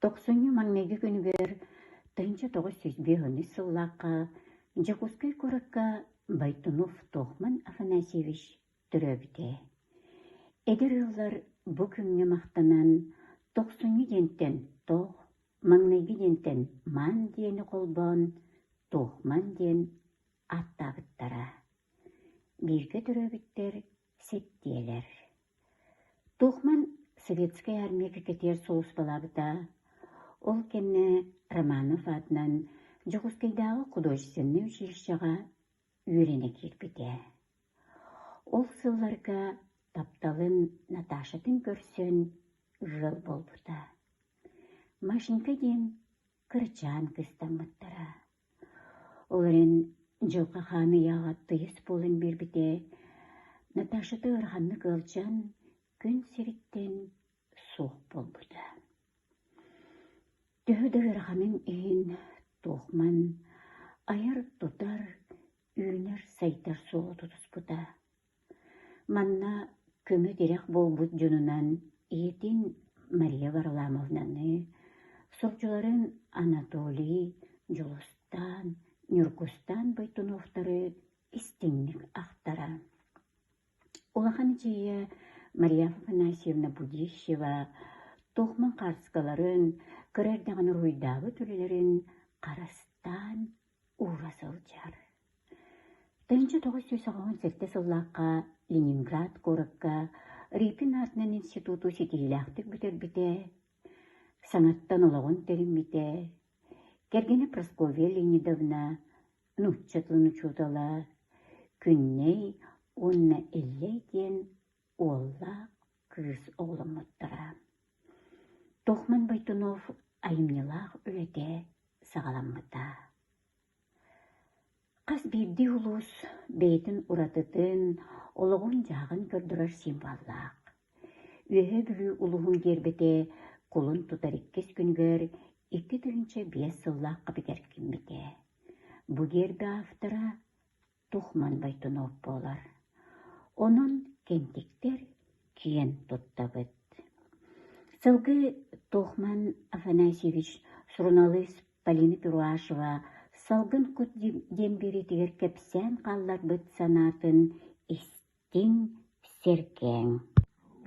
Тохсунньу маҥнайгы күнүгэр 1953 сыллаахха Дьокуускай куоракка Байтунов Тохман Афанасьевич төрөөбүтэ. Эдэр ыаллар бу күҥҥэ махтанан тохсунньу диэнтэн Тох, маҥнайгы диэнтэн Ман диэни холбоон Тохман диэн ааттаабыттара. Бииргэ төрөөбүттэр сэттиэлэр. Тухман Советскай Армия кэккэтигэр сулууспалаабыта. Ол кэннэ Романов аатынан Дьокуускайдааҕы художественнай училищеҕа үөрэнэ киирбитэ. Ол сылларга тапталын Наташатын көрсөн ыал буолбута. Машенька диэн кырачаан кыыстаммыттара. Ол эрэн дьылҕа хаан ыйааҕа тыйыс буолан биэрбитэ, Наташата ыараханнык ыалдьан, күн сириттэн суох буолбута. Төһө да ыараханын иһин Тухман айар-тутар, үүнэр-сайдар суолу тутуспута. Манна көмө-тирэх буолбут дьонунан ийэтин Мария Варламовнаны, сурдьуларын Анатолий, Дьулустаан, Ньургустаан Бойтуновтары истиҥник ахтара. Улахан эдьиийэ Мария Афанасьевна Будищева Тухман хаарыскаларын, кыра эрдэҕинэ уруһуйдаабыт үлэлэрин харыстаан уура сылдьар. 1987 сыллаахха Ленинград куоракка Репин аатынан институту ситиһиилээхтик бүтэрбитэ, саҥаттан олоҕун тэриммитэ, кэргэнэ Прасковья Леонидовна нуучча тылын учуутала, Күннэй уонна Эллэй диэн уоллаах кыыс оҕоломмуттара. Тохман Бойтунов айымньылаах үлэтэ саҕаламмыта. Хас биирдии улуус бэйэтин уратытын, олоҕун-дьаһаҕын көрдөрөр символлаах. Үөһээ Бүлүү улууһун гиэрбэтэ кулун тутар иккис күнүгэр 2005 сыллаахха бигэргэммитэ. Бу гиэрбэ автора Тухман Бойтунов буолар. Онон кэнтиктэр киэн туттабыт. Сылгы Тухман Афанасьевич суруналыыс Полина Перуашева «Салгын кут» диэн биэриитигэр кэпсээн хаалларбыт санаатын истиҥ, сэргээҥ.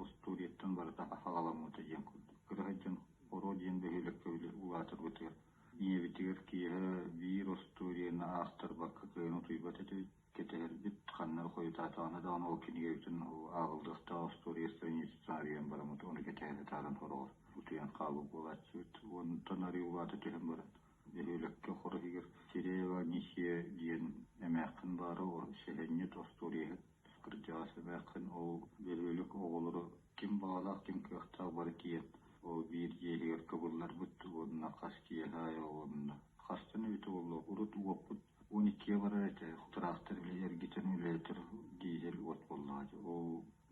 Устуоруйаттан барыта саҕаламмыта диэн курдук. Кыра сылдьан Хоро диэн бөһүөлэккэ улаатарбытыгар ийэбитигэр киэһэ биир остуоруйаны аахтарбакка кыайан утуйбат этибит. Кэтэһэрбит ханна эрэ хойутаатаҕына даҕаны ол кинигэбитин ааҕыллыахтаах остуоруйа страницатын арыйан бараммыт ону кэтэһэ сатаан хороҕор утуйан хаалбыт буолааччыбыт. Онтон арыый улаата түһэн баран бөһүөлэккэ хоро иһигэр Киреева Анисия диэн эмээххин баара сэһэнньит остуоруйаһыт кырдьаҕас эмээххин ол бөһүөлэк оҕолоро ким баҕалаах ким кыахтаах бары тиийэн ол биир дьиэ иһигэр кыбылларбыт уонна хас киэһэ аайы уонна хастан эбитэ буолла урут уоппут 12-гэ барар этэ тыраахтар эргитэн үлэлэтэр дизель уот буоллаҕа дии ол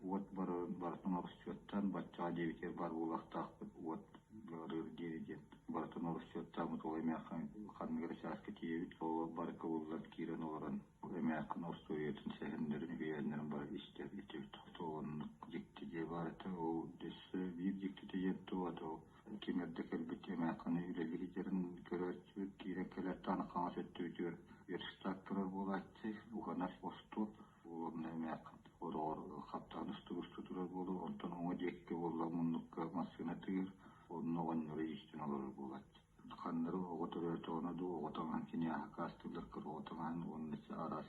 уот барарын барытын оросчуоттаан баччаҕа диэбитигэр баар буолуохтаахпыт уот барыар диэри диэн барытын оросчуоттаабыт ол эмээххин ханнык эрэ чааска тиийэбит ол бары кыбыллан киирэн олорон эмээххин остуоруйатын сэһэннэрин үһүйээннэрин бары истэр этибит оннук дьикти дьиэ баар этэ ол өссө биир дьиктитэ диэн туох этэ ол ким эрдэ кэлбит эмээххини үлэлии сылдьарын көрөөччүбүт киирэн кэлэр даҕаны хаҥас өттүбүтүгэр верстак турар буолааччы уһанар остуол уонна эмээххин хороҕор хаптаһын устугусту турар буолуо онтон уҥа диэки буолла муннукка массыына тыыр онно оҕонньору иистэн олорор буолааччы ханнары оҕо төрөөтөҕүнэ дуу оҕо таҥаһын киниэхэ акаастыыллар кыра оҕо таҥаһын уонна араас.